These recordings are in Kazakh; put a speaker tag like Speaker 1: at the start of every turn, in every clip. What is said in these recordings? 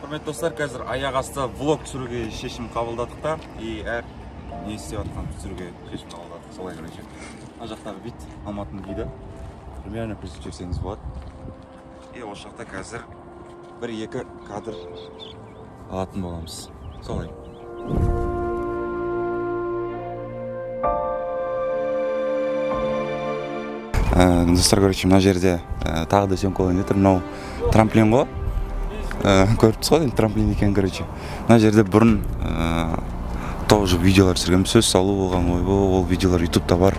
Speaker 1: Құрметті достар, қазір аяқ асты влог түсіруге шешім қабылдадық та, и әр не істеп жатқанын түсіруге шешім қабылдадық. Солай, короче. Мына жақтағы вид, Алматының виді. Примерно көрсетіп жіберсеңіз болады. И осы жақта қазір бір-екі кадр алатын боламыз. Солай. Достар, короче, мына жерде тағы да съемка болайын деп тұр. Мынау трамплин ғой. Көріп тұрсыз ғой, енді трамплин екен, короче. Мына жерде бұрын тоже видеолар түсіргенмін, сөз салу болған ғой. Ол видеолар ютубта бар.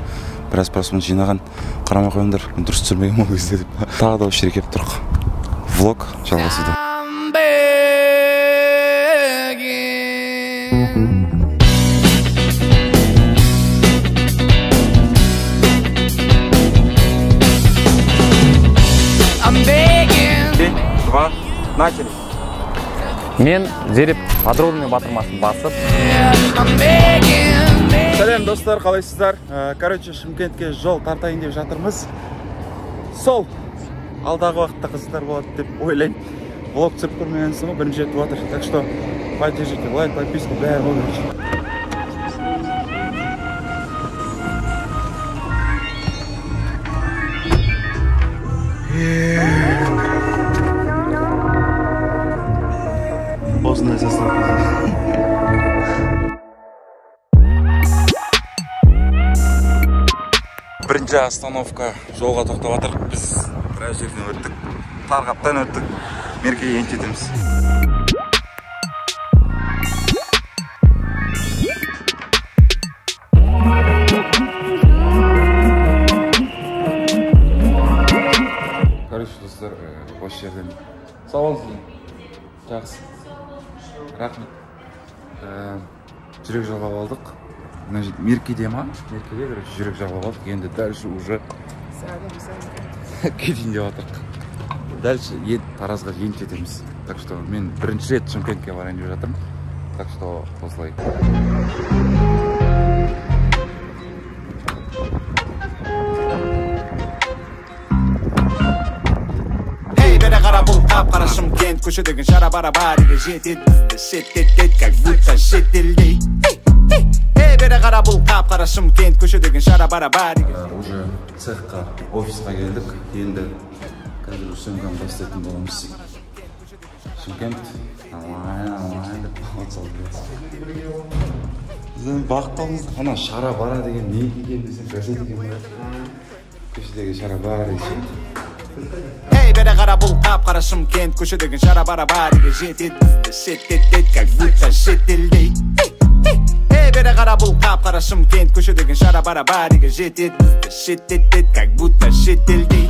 Speaker 1: Біраз просмотр жинаған. Қарамай қойыңдар, мен дұрыс түсірмегенмін ол кезде деп. Тағы да осы жерге келіп тұрық. Влог жалғасуда. Три, два, начали.
Speaker 2: Мен Зереп подробный батырмасын басып.
Speaker 1: Сәлем достар, қалайсыздар? Короче, Шымкентке жол тартайын деп жатырмыз. Сол алдағы уақытта қызықтар болады деп ойлаймын. Влог түсіріп көрмегенсің ғой, бірінші рет болып жатыр. Так что поддержите, лайк, подписку, бәрі ғой, короче. Осындай состав. Бірінші остановка жолға тоқтап жатыр. Біз біраз жерден өттік, Тарғаптан өттік, Меркеге енді жетеміз. Короче, достар, осы жерден сау болыңыз. Жақсы. Рахмет. Жүрек жалғап алдық. Мына жерде Меркеде ма? Меркеде, короче, жүрек жалғап алдық. Енді дальше уже кетейін деп жатырық. Дальше енді Таразға енді жетеміз. Так что мен бірінші рет Шымкентке барайын деп жатырмын. Так что осылай.
Speaker 3: Қара Шымкент көшедегі шара бара бәріге жетеді бізді шеттетеді, как будто шетелде. Ей, бері қара бұл қап-қара Шымкент көшедегі шара бара бәріге.
Speaker 1: Уже цехқа, офисқа келдік. Енді қазір съемканы бастайтын боламыз. Шымкент, алай деп от салып келеді. Бағып қалдыңыз. Ана шара бара деген не екен десем, газет екен ғой. Көшедегі шара бара деген.
Speaker 3: Ей, бері қара бұл қап-қара Шымкент көшедегі шара бара бәріге жетеді бізді шеттетеді, как будто шетелде. Ей, бері қара бұл қап-қара Шымкент көшедегі шара бара бәріге жетеді бізді шеттетеді, как будто шетелде.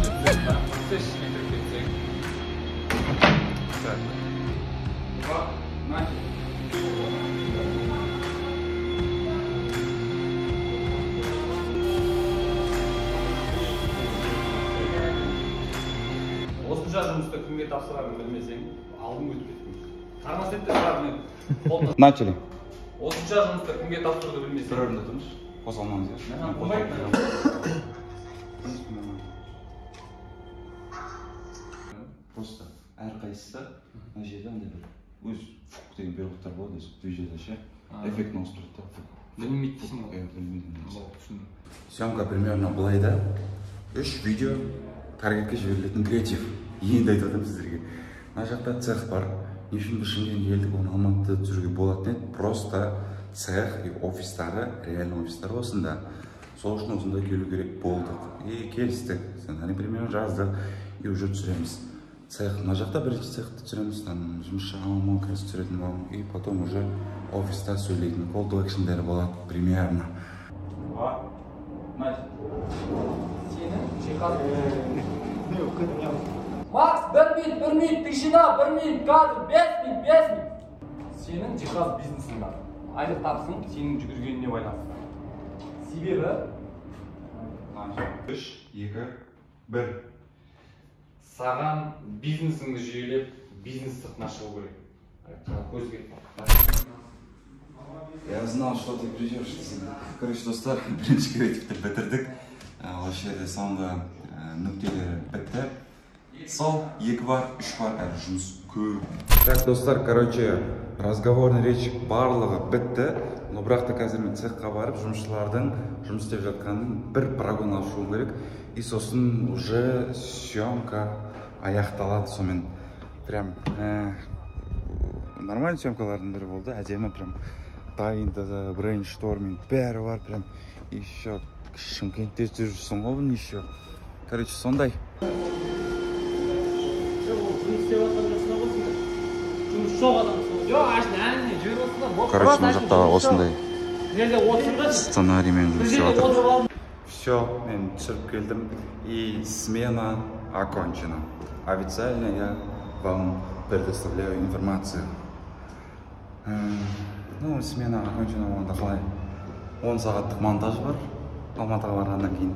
Speaker 2: Осынша жұмысты кімге тапсырарын білмесең, алдың өтіп кеткен. Қармас етті сразу мен.
Speaker 1: Начали.
Speaker 2: Осынша жұмысты кімге тапсыруды білмесең.
Speaker 1: Бір орында тұрыңыз. Қозғалмаңыз. Просто әрқайсысы мына жерде андай бір өз фук деген переходтар болады, өз движение ше. Эффектін ауыстырады да.
Speaker 2: Білмейді дейсің ғой.
Speaker 1: Білмейді. Съемка примерно былай да. 3 видео таргетке жіберілетін креатив. Енді айтып жатырмын сіздерге. Мына жақта цех бар. Не үшін біз Шымкентке келдік, оны Алматыда түсіруге болатын еді. Просто цех и офистары, реально офистар осында. Сол үшін осында келу керек болдық. И келістік. Сценарий примерно жаздық. И уже түсіреміз. Цех, мына жақта бірінші цехті түсіреміз, там жұмысшы аман қазір түсіретін боламын. И потом уже офиста сөйлейтін call to action'дер болады примерно.
Speaker 2: Макс, 1 минут, 1 минут, тишина, 1 минут, кадр, 5 минут, 5 минут. Сенің жиһаз бизнесің бар. Айлық табысың сенің жүгіргеніне байланысты. Себебі
Speaker 1: 3, 2, 1.
Speaker 2: Саған бизнесіңді жүйелеп, бизнес сыртына шығу керек. Көзге.
Speaker 1: Я знал, что ты придешь. Короче, достар, бірінші креативті бітірдік. Осы жерде соңғы нүктелері бітті. Сол 2 бар, 3 бар, әлі жұмыс Көп. Так, достар, короче, разговорный речь барлығы бітті. Но бірақ та қазір мен цехқа барып, жұмысшылардың жұмыс істеп жатқанын бір прогон алып шығуым керек. И сосын уже съемка аяқталады. Сонымен прям нормальный съемкалардың бірі болды. Әдемі прям дайындығы, брейншторминг бәрі бар прям. Еще Шымкентте жүрсің ғой бұны еще. Короче, сондай. Короче, мына жақта осындай сценариймен жұмыс істеп жатыр. Все, мен түсіріп келдім. И смена окончена. Официально я вам предоставляю информацию. Ну, смена окончена болғанда қалай? 10 сағаттық монтаж бар. Алматыға барғаннан кейін.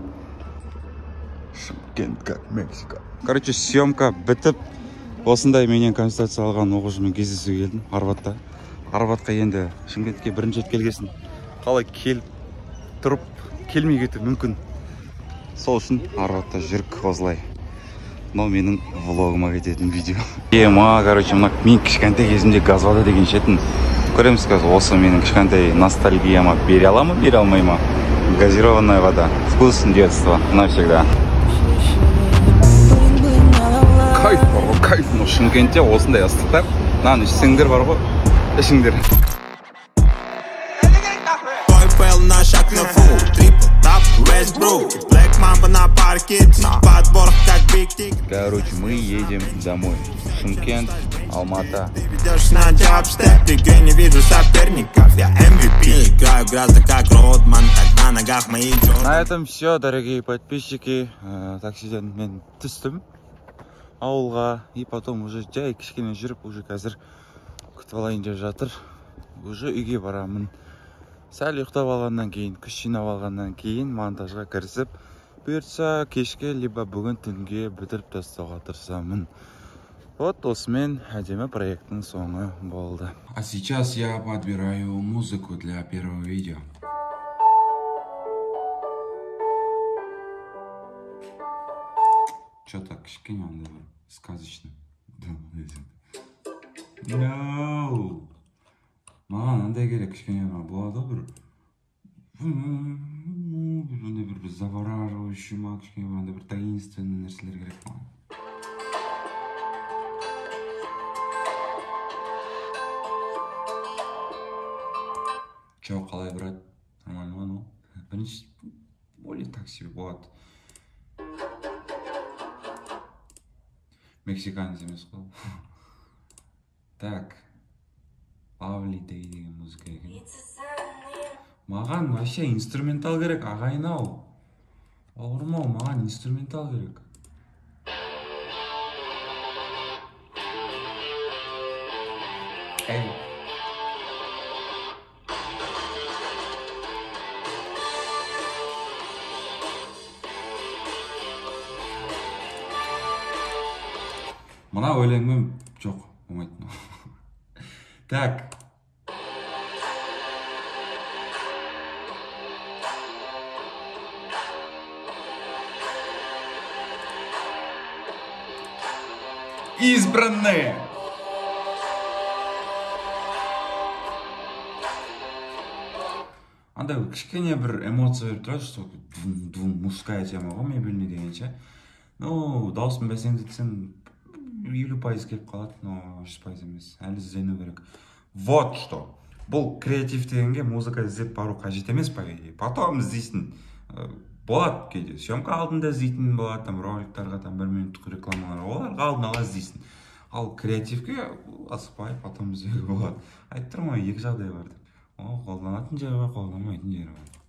Speaker 1: Шымкент как Мексика. Короче, съемка бітіп, осындай менен консультация алған оқушымен кездесуге келдім Арбатта. Арбатқа енді Шымкентке бірінші рет келгесін қалай келіп тұрып келмей кету мүмкін. Сол үшін Арбатта жүрік осылай. Мынау менің влогыма кететін видео. Ема, короче, мына мен кішкентай кезімде газвада деген ішетін. Көреміз қазір осы менің кішкентай ностальгияма бере ала ма, бере алмай ма? Газированная вода. Вкус детства навсегда. Кайф бар ғой, кайф. Ну, Шымкентте осындай ыстықтар. Мынаны ішсеңдер бар ғой, ішіңдер. Короче, мы едем домой. Шымкент, Алмата.
Speaker 3: Ты ведешь на джабстеп, нигде не вижу соперников. Я MVP, играю грязно как Родман, так на ногах мои Джордан.
Speaker 1: На этом все, дорогие подписчики. Таксиден мен түстім ауылға, и потом уже жай кішкене жүріп, уже қазір күтіп алайын деп жатыр. Уже үйге барамын. Сәл ұйықтап алғаннан кейін, күш жинап алғаннан кейін монтажға кірісіп, бұйыртса кешке либо бүгін түнге бітіріп тастауға тырысамын. Вот осымен әдемі проекттің соңы болды. А сейчас я подбираю музыку для первого видео. Что-то кішкене андай бір сказочный. No. Маған андай керек, кішкене болады ғой бір андай бір завораживающий ма, кішкене бір андай бір таинственный нәрселер керек маған. Че, қалай, брат? Нормально ма, ну? Бірінші, более так себе болады. Мексиканец емес қой. Так. Lovely Day деген музыка екен. Маған вообще инструментал керек, ағайын ау. Бауырым ау, маған инструментал керек. Эй. Мына өлеңмен жоқ, болмайды. Так. Избранные. Андай кішкене бір эмоция беріп тұрады, что мужская тема ғой мебельный дегенше. Ну, дауысын бәсеңдетсең 50% келіп қалады, но 100% емес. Әлі іздену керек. Вот что. Бұл креатив дегенге музыка іздеп бару қажет емес, по идее. Потом іздейсің. Болады кейде. Съемка алдында іздейтін болады, там роликтарға, там бір минуттық рекламаларға, оларға алдын ала іздейсің. Ал креативке асықпай потом іздеуге болады. Айтып тұрмын ғой, екі жағдай бар деп. О, қолданатын жері бар, қолданбайтын жері бар.